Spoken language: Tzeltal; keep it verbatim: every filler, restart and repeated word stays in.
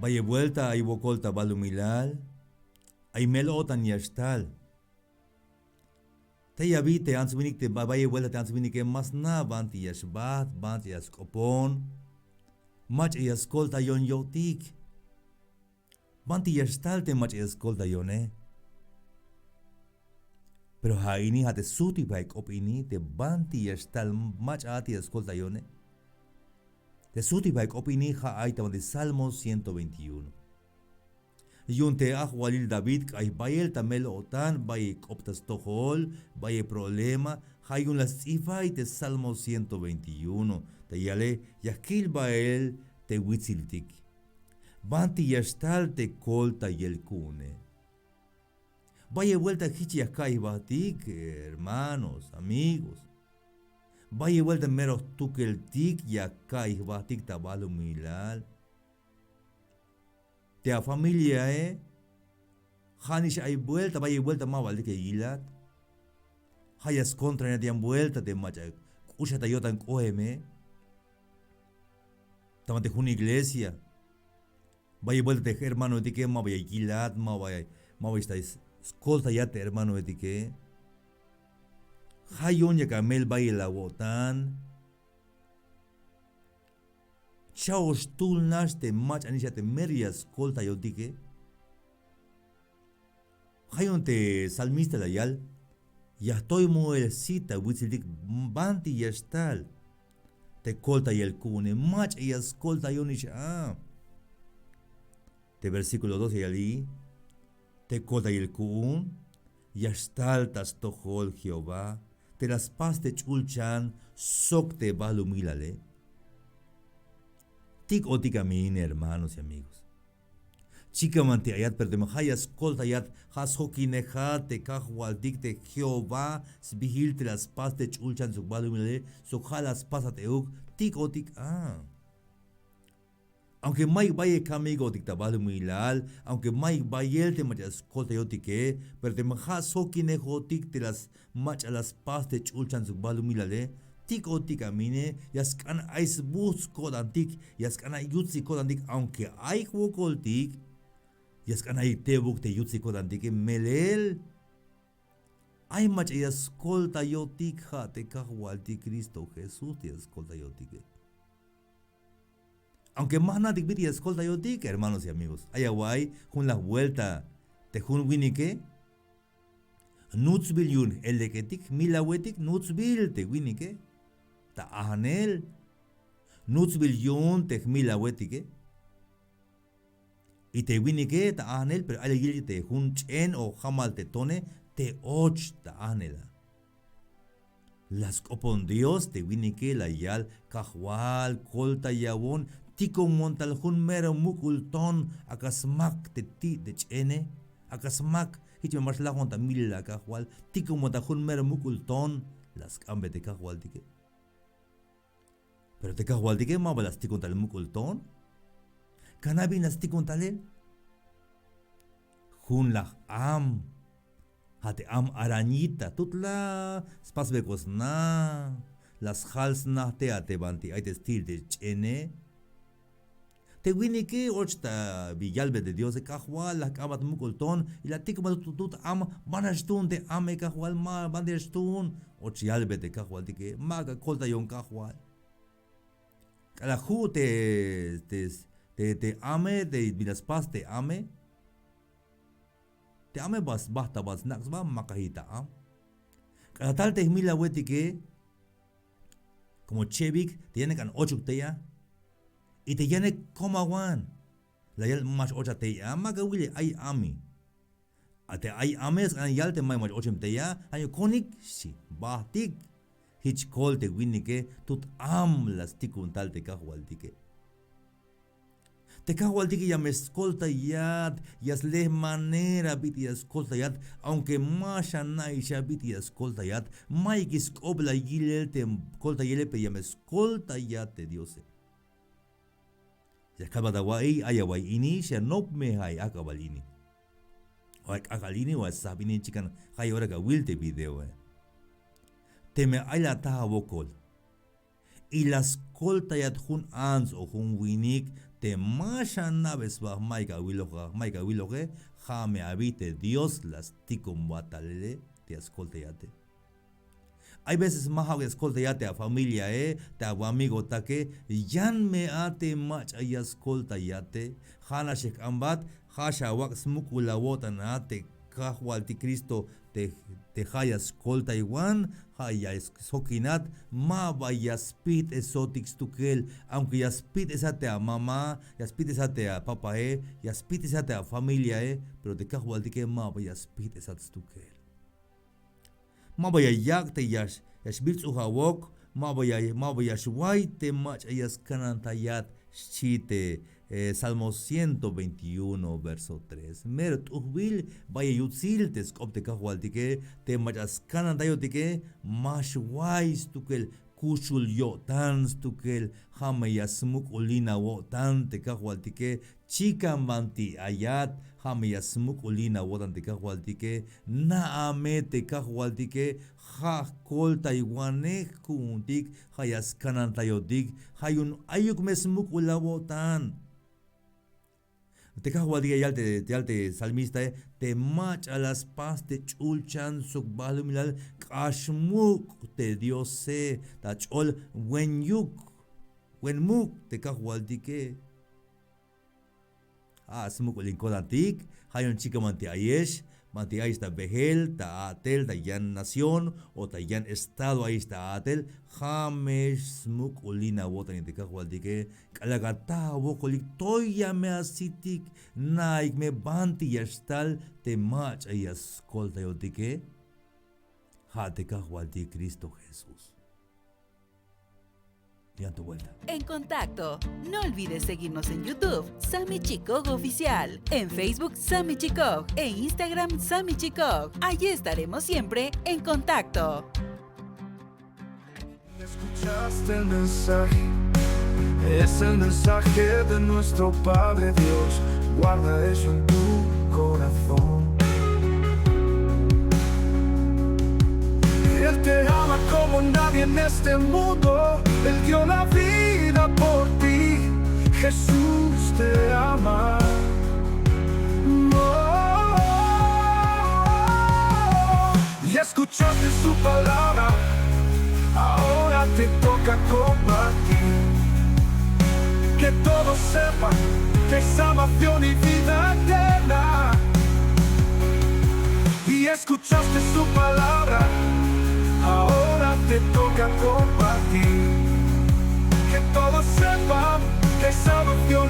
Bayel buelta ay wokol ta balumilal, ay mel-o'tan ya xtal. Tey abi te ants winik te ba- bayel buelta te ants winike ma sna' banti ya xbajt, banti ya sk'opon, mach'a ya skoltayon yo'tik. Banti ya xtal te mach'a ya skoltayone. Pero ja' ini ja' te sujt'ik bajel k'op ini te banti ya xtal mach'a te ya skoltayone. Te sujt'ik bajel k'op ini ja' ay ta banti Salmo ciento veintiuno. Yu'un te ajwalil David k'ay bayel ta mel-o'tan, bayel k'op ta stojol, bayel problema, ja' yu'un la sts'ibay te Salmo ciento veintiuno. Ta yale ya jkil bajel te witsiltik. Banti ya xtal te koltayel ku'une. Bayel buelta jich ya jka'iy jbatik, hermanos, amigos. Bayel buelta mero jtukeltik ya jka'iy jbatik ta balumilal. Te afamiliae, ja' nix ay buelta, bayel buelta ma balik ya yilat. Ja' ya skontrainat yan buelta te mach'a k'uxat ta yo'tan k'oeme. Ta banti jun iglesia. Bayel buelta te hermanoetike ma ba ya yilat, ma ba, ma ba ya xtal skoltayat te hermanoetike. Ja' yu'un yak amel bayel awo'tan. Cha'ox jtul nax te mach'a nix a te mero ya skoltayotike. Ja' yu'un te salmista la yal, ya jtoy moel sit ta witsiltik banti ya xtal te koltayel ku'une, mach'a ya skoltayon nix a. Te versículo dos ya yal i, te koltayel ku'un ya xtal ta stojol Jehová, te la spas te ch'ulchan sok te balumilale. Tik'otik a mi in, hermanos y amigos. Chikan banti ayat, pero teme ja' ya skoltayat, ja' sjokinejat te Kajwaltik, te Jehová sbiil te la spas te ch'ulchan sok balumilale, sok ja' la spasat euk, tik'otik a. Aunque mayuk bayel kamigotik ta balumilal, aunque mayuk bayel te mach'a skoltayotike, pero teme ja' sjokinejotik te la s- mach'a la spas te ch'ulchan sok balumilale, tik'otik a mine, ya sk'an ay sbujts' ko'tantik, ya sk'an ay yutsik ko'tantik, aunque ay jwokoltik, ya sk'an ay tebuk te yutsik ko'tantike, melel ay mach'a ya skoltayotik, ja' te Kajwaltik Cristo Jesús te ya skoltayotike. Aunque ma jna'tik bit'il ya skoltayotik, hermanos y amigos, ay awa'y jun laj vuelta te jun winike, nutsbil yu'un j-eleketik, jmilawetik, nutsbil te winike ta ajnel, nutsbil yu'un te jmilawetike. Y te winike ta ajnel, pero ay la yil te jun ch'en o jamal te tone te och ta ajnel a. La sk'opon Dios te winike, la yal: Kajwal, koltayawon, tikomon tal jun mero muk'ul ton, ak'a smak te ti' te ch'ene, ak'a smak, jich me ma xlajon ta milel a Kajwal, tikomon tal jun mero muk'ul ton, la sk'ambe te Kajwaltike. Pero te Kajwaltike ma ba la stikon tal muk'ul ton. Kana' bin la stikon talel. Jun laj am, ja' te am arañita, tut la spasbek'ob sna, la sjal sna te a te banti ay te sti'il te ch'ene. Te winike och ta bi yalbe te Diose: Kajwal, la jk'ambat muk'ul ton, y la tikomat tut, tut am, banti xtuun te ame Kajwal, ma, banti xtuun. Och yalbe te Kajwaltike, ma ak'a koltayon Kajwal. K'alal ju' te, te, te, te ame, te bi la spas te ame. Te ame ba sbajt ta ba snak' sba, ma kajich ta am. K'alal tal te jmilawetike, como chebik, te yanek k'an ochuk tey a. Y te yanek komawan. La yal: ma x-ochat tey a, ma kawile, ay ami. A te ay ame sk'an yal te may mach'a ochem tey a, ja' yu'un konik xchi, bajtik. Jich kol te winike, tut am la stikon tal te Kajwaltike. Te Kajwaltike ya me skoltayat, ya sle manera bit'il ya skoltayat, aunque ma xana'ix a bit'il ya skoltayat, mayukix sk'op la yilel te koltayele, pero ya me skoltayat te Diose. Ya kalbat awa'iy, ay awa'iy ini, xanop me ja' ay ak'abal ini. O ay k'ak'al ini, o ay sjab ini, chikan ja' ay ora ka awil te videoe. Teme ay la ataj awokol. Y la skoltayat jun ants o jun winik, Te ma xana'be sba, mayuk awiloj, mayuk awiloje, ja' me abi te Dios la stikonbat talele te ya skoltayate. Hay veces ma ja'uk ya skoltayat te afamiliae, te awamigotake, yan me a te mach'a ya skoltayate. Ja' nax ya jk'anbat, ja' xawak' smuk'ul awo'tan a te Kajwaltik Cristo, te, te ja' ya skoltaywan, ja' ya sjokinat, ma ba ya spijt'esotik stukel, aunque ya spijt'esat te amama, ya spijt'esat te apapae, ya spijt'esat te afamiliae, pero te Kajwaltike ma ba ya spijt'esat stukel. Ma ba ya yak' te ya, ya xbilts'ujawok, ma ba ya, ma ba ya xway te mach'a ya skanantayat, xchi te, eh, Salmo ciento veintiuno, verso tres. Mero t'ujbil, bayel yutsil te sk'op te Kajwaltike, te mach'a skanantayotike, ma xway stukel, kuxul yo'tan stukel, ja' me ya smuk'ulin awo'tan te Kajwaltike, chikan banti ayat, ja' me ya smuk'ulin awo'tan te Kajwaltike, na'a me te Kajwaltike, ja' jkoltaywanej ku'untik, ja' ya skanantayotik, ja' yu'un ayuk me smuk'ul awo'tan. Te Kajwaltike yal te, yal te salmistae, te mach'a la spas te ch'ulchan sok balumilal, k'ax muk' te Diose, ta ch'ol wen yuk, wen muk' te Kajwaltike. A smuk'ulin ko'tantik, ja' yu'un chikan banti ayex, banti ayex ta bejel, ta a'tel, ta yan nación, o ta yan estado ayex ta a'tel, ja' me smuk'ulin awo'tanik te Kajwaltike, k'alal ataj awokolik, toya me asitik, na'ik me banti ya xtal te mach'a ya skoltayotike, ja' te Kajwaltik Cristo Jesús. Yan to vuelta. En contacto. No olvides seguirnos en YouTube, Sami Chikog Oficial, en Facebook, Sami Chikog, e Instagram, Sami Chikog. Allí estaremos siempre en contacto. ¿Escuchaste el mensaje? Es el mensaje de nuestro Padre Dios. Guarda eso en tu corazón. Él te ama como nadie en este mundo. Él dio la vida por ti. Jesús te ama. Oh, ya escuchaste su palabra. Ahora te toca compartir. Que todos sepan que hay salvación y vida eterna. Y escuchaste su palabra. Ahora te toca compartir. Que todos sepan que hay salvación